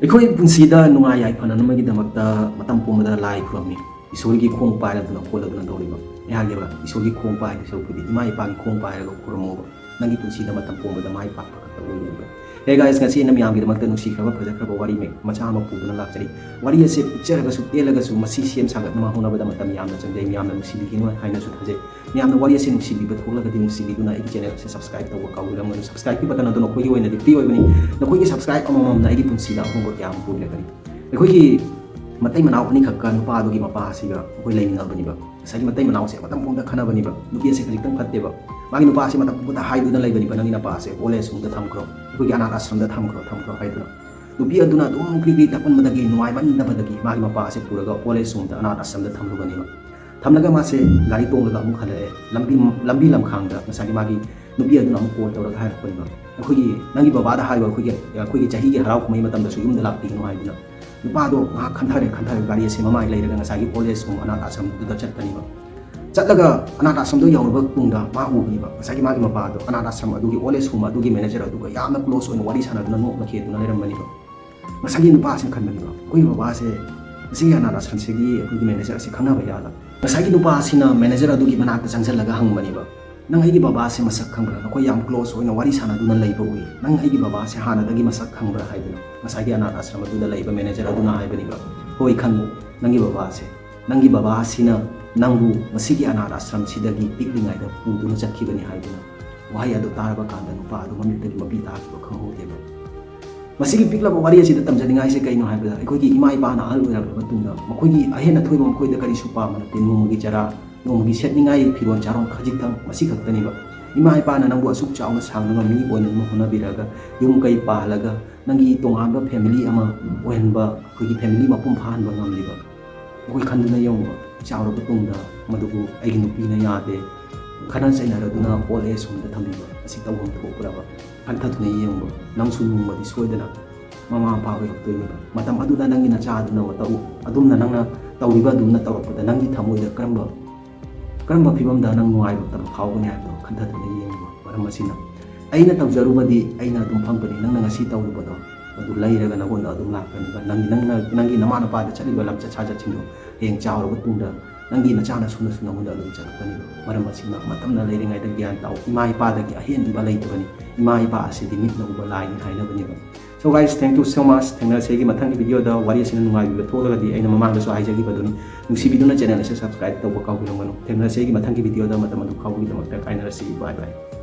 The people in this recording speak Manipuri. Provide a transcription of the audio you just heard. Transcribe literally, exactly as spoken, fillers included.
ꯑꯩꯈꯣꯏ ꯄꯨꯟꯁꯤꯗ ꯅꯨꯡꯉꯥꯏ ꯌꯥꯏꯐꯅꯅꯕꯒꯤꯗꯃꯛꯇ ꯃꯇꯝ ꯄꯨꯝꯕꯗ ꯂꯥꯏ ꯈꯨꯔꯝꯃꯤ꯫ ꯏꯁꯣꯔꯒꯤ ꯈꯣꯡ ꯄꯥꯏꯔꯗꯨꯅ ꯈꯣꯠꯂꯗꯨꯅ ꯇꯧꯔꯤꯕ꯫ ꯑꯩ ꯍꯥꯏꯒꯦꯕ, ꯏꯁꯣꯔꯒꯤ ꯈꯣꯡ ꯄꯥꯏꯗꯣꯏ ꯁꯔꯨꯛꯄꯨꯗꯤ ꯏꯃꯥ ꯏꯄꯥꯒꯤ ꯈꯣꯡ ꯄꯥꯏꯔꯒ ꯈꯨꯔꯝꯃꯣꯕ꯫ ꯅꯪꯒꯤ ꯄꯨꯟꯁꯤꯗ ꯃꯇꯝ ꯄꯨꯝꯕꯗ ꯃꯥꯏ ꯄꯥꯛꯄ ꯈꯛꯇ ꯑꯣꯏꯒꯅꯤꯕ꯫ Hey guys, ꯉꯁꯤ ꯑꯩꯅ ꯃꯌꯥꯝꯒꯤꯗꯃꯛꯇ ꯅꯨꯡꯁꯤꯈ꯭ꯔꯕ ꯐꯖꯈ꯭ꯔꯕ ꯋꯥꯔꯤ ꯃ-, ꯃꯆꯥ ꯑꯃ ꯄꯨꯗꯨꯅ ꯂꯥꯛꯆꯔꯤ꯫ ꯋꯥꯔꯤ ꯑꯁꯤ ꯄꯤꯛꯆꯔꯒꯁꯨ ꯇꯦꯜꯂꯒꯁꯨ ꯃꯁꯤ ꯁꯦꯝ ꯁꯥꯒꯠꯅꯕ ꯍꯣꯠꯅꯕꯗ ꯃꯇꯝ ꯌꯥꯝꯅ ꯆꯪꯖꯩ꯫ ꯃꯌꯥꯝꯅ ꯅꯨꯡꯁꯤꯕꯤꯒꯅꯤ ꯍꯥꯏꯅꯁꯨ ꯊꯥꯖꯩ꯫ ꯃꯌꯥꯝꯅ ꯋꯥꯔꯤ ꯑꯁꯤ ꯅꯨꯡꯁꯤꯕꯤꯕ ꯊꯣꯛꯂꯒꯗꯤ ꯅꯨꯡꯁꯤꯕꯤꯗꯨꯅ ꯑꯩꯒꯤ channel ꯑꯁꯤ subscribe ꯇꯧꯕ ꯀꯥꯎꯕꯤꯔꯝꯒꯅꯨ꯫ Subscribe ꯀꯤ button ꯑꯗꯨ ꯅꯈꯣꯏꯒꯤ ꯑꯣꯏꯅꯗꯤ free ꯑꯣꯏꯕꯅꯤ꯫ ꯅꯈꯣꯏꯒꯤ subscribe ꯑꯃꯃꯝꯅ ꯑꯩꯒꯤ ꯄꯨꯟꯁꯤꯗ ꯑꯍꯣꯡꯕ ꯀꯌꯥ ꯑꯃ ꯄꯨꯕꯤꯔꯛꯀꯅꯤ꯫ ꯑꯩꯈꯣꯏꯒꯤ ꯃꯇꯩ ꯃꯅꯥꯎ ꯑꯅꯤꯈꯛꯀ ꯅꯨꯄꯥ ꯑꯗꯨꯒꯤ ꯃꯄꯥ ꯑꯁꯤꯒ ꯑꯩꯈꯣꯏ ꯂꯩꯃꯤꯟꯅꯕꯅꯦꯕ꯫ ꯉꯁꯥꯏꯒꯤ ꯃꯇꯩ ꯃꯅꯥꯎꯁꯦ ꯃꯇꯝ ꯄꯨꯝꯕꯗ ꯈꯠꯅꯕꯅꯦꯕ꯫ ꯅꯨꯄꯤ ꯑꯁꯦ ꯈꯖꯤꯛꯇꯪ ꯐꯠꯇꯦꯕ꯫ ꯃꯥꯒꯤ ꯅꯨꯄꯥ ꯑꯁꯦ ꯃꯇꯝ ꯄꯨꯝꯕꯗ ꯍꯥꯏꯗꯨꯅ ꯂꯩꯕꯅꯦꯕ, "ꯅꯪꯒꯤ ꯅꯄꯥ ꯑꯁꯦ old age home ꯗ ꯊꯝꯈ꯭ꯔꯣ, ꯑꯩꯈꯣꯏꯒꯤ ꯑꯅꯥꯊ ꯑꯥꯁ꯭ꯔꯝꯗ ꯊꯝꯈ꯭ꯔꯣ, ꯊꯝꯈ꯭ꯔꯣ" ꯍꯥꯏꯗꯨꯅ꯫ ꯅꯨꯄꯤ ꯑꯗꯨꯅ ꯑꯗꯨꯝ ꯀ꯭ꯔꯤ ꯀ꯭ꯔꯤ ꯇꯛꯃꯟꯕꯗꯒꯤ, ꯅꯨꯡꯉꯥꯏꯃꯟꯗꯕꯗꯒꯤ ꯃꯥꯒꯤ ꯃꯄꯥ ꯑꯁꯦ ꯄꯨꯔꯒ old age home ꯗ, ꯑꯅꯥꯊ ꯑꯥꯁ꯭ꯔꯝꯗ ꯊꯝꯂꯨꯕꯅꯦꯕ꯫ ꯊꯝꯂꯒ ꯃꯥꯁꯦ ꯒꯥꯔꯤ ꯇꯣꯡꯂꯒ ꯑꯃꯨꯛ ꯍꯜꯂꯛꯑꯦ꯫ ꯂꯝꯕꯤ, ꯂꯝꯕꯤ ꯂꯝꯈꯥꯡꯗ ꯉꯁꯥꯏꯒꯤ ꯃꯥꯒꯤ ꯅꯨꯄꯤ ꯑꯗꯨꯅ ꯑꯃꯨꯛ call ꯇꯧꯔꯒ ꯍꯥꯏꯔꯛꯄꯅꯦꯕ, "ꯑꯩꯈꯣꯏꯒꯤ, ꯅꯪꯒꯤ ꯕꯕꯥꯗ ꯍꯥꯏꯌꯣ, ꯑꯩꯈꯣꯏꯒꯤ, ꯑꯩꯈꯣꯏꯒꯤ ꯆꯍꯤꯒꯤ ꯍꯔꯥꯎ ꯀꯨꯝꯍꯩ ꯃꯇꯝꯗꯁꯨ ꯌꯨꯝꯗ ꯂꯥꯛꯄꯤꯒꯅꯨ" ꯍꯥꯏꯗꯨꯅ꯫ ꯅꯨꯄꯥꯗꯣ ꯉꯥꯏꯍꯥꯛ ꯈꯟꯊꯔꯦ, ꯈꯟꯊꯔꯒ ꯒꯥꯔꯤ ꯑꯁꯦ ꯃꯃꯥꯏ ꯂꯩꯔꯒ ꯉꯁꯥꯏꯒꯤ old age home ꯑꯅꯥꯊ ꯑꯥꯁ꯭ꯔꯝꯗꯨꯗ ꯆꯠꯄꯅꯦꯕ꯫ ꯆꯠꯂꯒ ꯑꯅꯥꯊ ꯑꯥꯁ꯭ꯔꯝꯗꯣ ꯌꯧꯔꯕ ꯇꯨꯡꯗ ꯃꯥ ꯎꯕꯅꯦꯕ, ꯉꯁꯥꯏꯒꯤ ꯃꯥꯒꯤ ꯃꯄꯥꯗꯣ ꯑꯅꯥꯊ ꯑꯥꯁ꯭ꯔꯝ ꯑꯗꯨꯒꯤ old age home ꯑꯗꯨꯒꯤ manager ꯑꯗꯨꯒ ꯌꯥꯝꯅ close ꯑꯣꯏꯅ ꯋꯥꯔꯤ ꯁꯥꯟꯅꯗꯨꯅ ꯅꯣꯛꯅ ꯈꯦꯗꯨꯅ ꯂꯩꯔꯝꯕꯅꯤꯕ꯫ ꯉꯁꯥꯏꯒꯤ ꯅꯨꯄꯥꯁꯤꯅ ꯈꯟꯕꯅꯦꯕ, "ꯑꯩꯈꯣꯏꯒꯤ ꯕꯕꯥꯁꯦ ꯃꯁꯤꯒꯤ ꯑꯅꯥꯊ ꯑꯥꯁ꯭ꯔꯝꯁꯤꯒꯤ ꯑꯩꯈꯣꯏꯒꯤ manager ꯑꯁꯤ ꯈꯪꯅꯕ ꯖꯥꯠꯂ?" ꯉꯁꯥꯏꯒꯤ ꯅꯨꯄꯥꯁꯤꯅ manager ꯑꯗꯨꯒꯤ ꯃꯅꯥꯛꯇ ꯆꯪꯁꯤꯜꯂꯒ ꯍꯪꯕꯅꯦꯕ, "ꯅꯪ ꯑꯩꯒꯤ ꯕꯕꯥꯁꯦ ꯃꯁꯛ ꯈꯪꯕ꯭ꯔꯥ? ꯅꯈꯣꯏ ꯌꯥꯝ close ꯑꯣꯏꯅ ꯋꯥꯔꯤ ꯁꯥꯟꯅꯗꯨꯅ ꯂꯩꯕ ꯎꯏ꯫ ꯅꯪ ꯑꯩꯒꯤ ꯕꯕꯥꯁꯦ ꯍꯥꯟꯅꯗꯒꯤ ꯃꯁꯛ ꯈꯪꯕ꯭ꯔꯥ?" ꯍꯥꯏꯗꯨꯅ ꯉꯁꯥꯏꯒꯤ ꯑꯅꯥꯊ ꯑꯥꯁ꯭ꯔꯝ ꯑꯗꯨꯗ ꯂꯩꯕ manager ꯑꯗꯨꯅ ꯍꯥꯏꯕꯅꯦꯕ, "ꯍꯣꯏ, ꯈꯪꯉꯤ꯫ ꯅꯪꯒꯤ ꯕꯕꯥꯁꯦ, ꯅꯪꯒꯤ ꯕꯕꯥꯁꯤꯅ ꯅꯪꯕꯨ ꯃꯁꯤꯒꯤ ꯑꯅꯥꯊ ꯑꯥꯁ꯭ꯔꯝꯁꯤꯗꯒꯤ ꯄꯤꯛꯂꯤꯉꯩꯗ ꯄꯨꯗꯨꯅ ꯆꯠꯈꯤꯕꯅꯤ" ꯍꯥꯏꯗꯨꯅ꯫ ꯋꯥꯍꯩ ꯑꯗꯨ ꯇꯥꯔꯕ ꯀꯥꯟꯗ ꯅꯨꯄꯥ ꯑꯗꯨ ꯃꯃꯤꯠꯇꯒꯤ ꯃꯄꯤ ꯇꯥꯈꯤꯕ ꯈꯪꯍꯧꯗꯦꯕ꯫ ꯃꯁꯤꯒꯤ ꯄꯤꯛꯂꯕ ꯋꯥꯔꯤ ꯑꯁꯤꯗ ꯇꯝꯖꯅꯤꯡꯉꯥꯏꯁꯦ ꯀꯩꯅꯣ ꯍꯥꯏꯕꯗ, ꯑꯩꯈꯣꯏꯒꯤ ꯏꯃꯥ ꯏꯄꯥꯅ ꯑꯍꯜ ꯑꯣꯏꯔꯛꯂꯕ ꯃꯇꯨꯡꯗ ꯃꯈꯣꯏꯒꯤ ꯑꯍꯦꯟ ꯑꯊꯣꯏꯕ ꯃꯈꯣꯏꯗ ꯀꯔꯤꯁꯨ ꯄꯥꯝꯕ ꯅꯠꯇꯦ꯫ ꯅꯣꯡꯃꯒꯤ ꯆꯔꯥ, ꯅꯣꯡꯃꯒꯤ ꯁꯦꯠꯅꯤꯡꯉꯥꯏ ꯐꯤꯔꯣꯜ ꯆꯥꯔꯣꯟ ꯈꯖꯤꯛꯇꯪ, ꯃꯁꯤ ꯈꯛꯇꯅꯦꯕ꯫ ꯏꯃꯥ ꯏꯄꯥꯅ ꯅꯪꯕꯨ ꯑꯁꯨꯛ ꯆꯥꯎꯅ ꯁꯥꯡꯂꯕ ꯃꯤ ꯑꯣꯏꯅꯅꯕ ꯍꯣꯠꯅꯕꯤꯔꯒ, ꯌꯨꯝ ꯀꯩ ꯄꯥꯜꯂꯒ, ꯅꯪꯒꯤ ꯇꯣꯉꯥꯟꯕ family ꯑꯃ ꯑꯣꯏꯍꯟꯕ, ꯑꯩꯈꯣꯏꯒꯤ family ꯃꯄꯨꯡ ꯐꯥꯍꯟꯕ ꯉꯝꯂꯤꯕ꯫ ꯑꯩꯈꯣꯏ ꯈꯟꯗꯨꯅ ꯌꯦꯡꯉꯨꯕ, ꯆꯥꯎꯔꯕ ꯇꯨꯡꯗ ꯃꯗꯨꯕꯨ ꯑꯩꯒꯤ ꯅꯨꯄꯤꯅ ꯌꯥꯗꯦ, ꯈꯠꯅ ꯆꯩꯅꯔꯗꯨꯅ old age home ꯗ ꯊꯝꯕꯤꯕ ꯑꯁꯤ ꯇꯧꯐꯝ ꯊꯣꯛꯄ꯭ꯔꯕ? ꯈꯟꯊꯗꯨꯅ ꯌꯦꯡꯉꯨꯕ, ꯅꯪꯁꯨ ꯅꯣꯡꯃꯗꯤ ꯁꯣꯏꯗꯅ ꯃꯃꯥ ꯃꯄꯥ ꯑꯣꯏꯔꯛꯇꯣꯏꯅꯦꯕ꯫ ꯃꯇꯝ ꯑꯗꯨꯗ ꯅꯪꯒꯤ ꯅꯆꯥ ꯑꯗꯨꯅ ꯃꯇꯧ ꯑꯗꯨꯝꯅ ꯅꯪꯅ ꯇꯧꯔꯤꯕ ꯑꯗꯨꯝꯅ ꯇꯧꯔꯛꯄꯗ ꯅꯪꯒꯤ ꯊꯃꯣꯏꯗ ꯀꯔꯝꯕ, ꯀꯔꯝꯕ ꯐꯤꯕꯝꯗ ꯅꯪ ꯅꯨꯡꯉꯥꯏꯕ ꯐꯥꯎꯒꯅꯤ ꯍꯥꯏꯕꯗꯣ ꯈꯟꯊꯗꯨꯅ ꯌꯦꯡꯉꯨꯕ꯫ ꯃꯔꯝ ꯑꯁꯤꯅ, "ꯑꯩꯅ ꯇꯧꯖꯔꯨꯕꯗꯤ ꯑꯩꯅ ꯑꯗꯨꯝ ꯐꯪꯕꯅꯤ, ꯅꯪꯅ ꯉꯁꯤ ꯇꯧꯔꯨꯕꯗꯣ ꯑꯗꯨ ꯂꯩꯔꯒ ꯅꯪꯉꯣꯟꯗ ꯑꯗꯨꯝ ꯂꯥꯛꯀꯅꯤꯕ꯫ ꯅꯪꯒꯤ, ꯅꯪꯅ, ꯅꯪꯒꯤ ꯅꯃꯥ ꯅꯄꯥꯗ ꯆꯠꯂꯤꯕ ꯂꯝꯆꯠ ꯁꯥꯖꯠꯁꯤꯡꯗꯣ ꯍꯌꯦꯡ ꯆꯥꯎꯔꯕ ꯇꯨꯡꯗ ꯅꯪꯒꯤ ꯅꯆꯥꯅꯁꯨ ꯅꯁꯨ ꯅꯪꯉꯣꯟꯗ ꯑꯗꯨꯝ ꯆꯠꯂꯛꯀꯅꯤꯕ꯫ ꯃꯔꯝ ꯑꯁꯤꯅ ꯃꯇꯝꯅ ꯂꯩꯔꯤꯉꯩꯗ ꯒ꯭ꯌꯥꯟ ꯇꯥꯎ꯫ ꯏꯃꯥ ꯏꯄꯥꯗꯒꯤ ꯑꯍꯦꯟꯕ ꯂꯩꯇꯕꯅꯤ꯫ ꯏꯃꯥ ꯏꯄꯥ ꯑꯁꯤꯗꯤ ꯃꯤꯠꯅ ꯎꯕ ꯂꯥꯏꯅꯤ ꯍꯥꯏꯅꯕꯅꯦꯕ꯫ So guys, thank you so much꯫ ꯊꯦꯡꯅꯔꯁꯦ ꯑꯩꯒꯤ ꯃꯊꯪꯒꯤ video ꯗ꯫ ꯋꯥꯔꯤ ꯑꯁꯤꯅ ꯅꯨꯡꯉꯥꯏꯕꯤꯕ ꯊꯣꯛꯂꯒꯗꯤ, ꯑꯩꯅ ꯃꯃꯥꯡꯗꯁꯨ ꯍꯥꯏꯖꯈꯤꯕꯗꯨꯅꯤ, ꯅꯨꯡꯁꯤꯕꯤꯗꯨꯅ channel ꯑꯁꯤ subscribe ꯇꯧꯕ ꯀꯥꯎꯕꯤꯔꯝꯒꯅꯨ꯫ ꯊꯦꯡꯅꯔꯁꯦ ꯑꯩꯒꯤ ꯃꯊꯪꯒꯤ video ꯗ꯫ ꯃꯇꯝ ꯑꯗꯨ ꯐꯥꯎꯕꯒꯤꯗꯃꯛꯇ ꯀꯥꯏꯅꯔꯁꯤ꯫ Bye bye꯫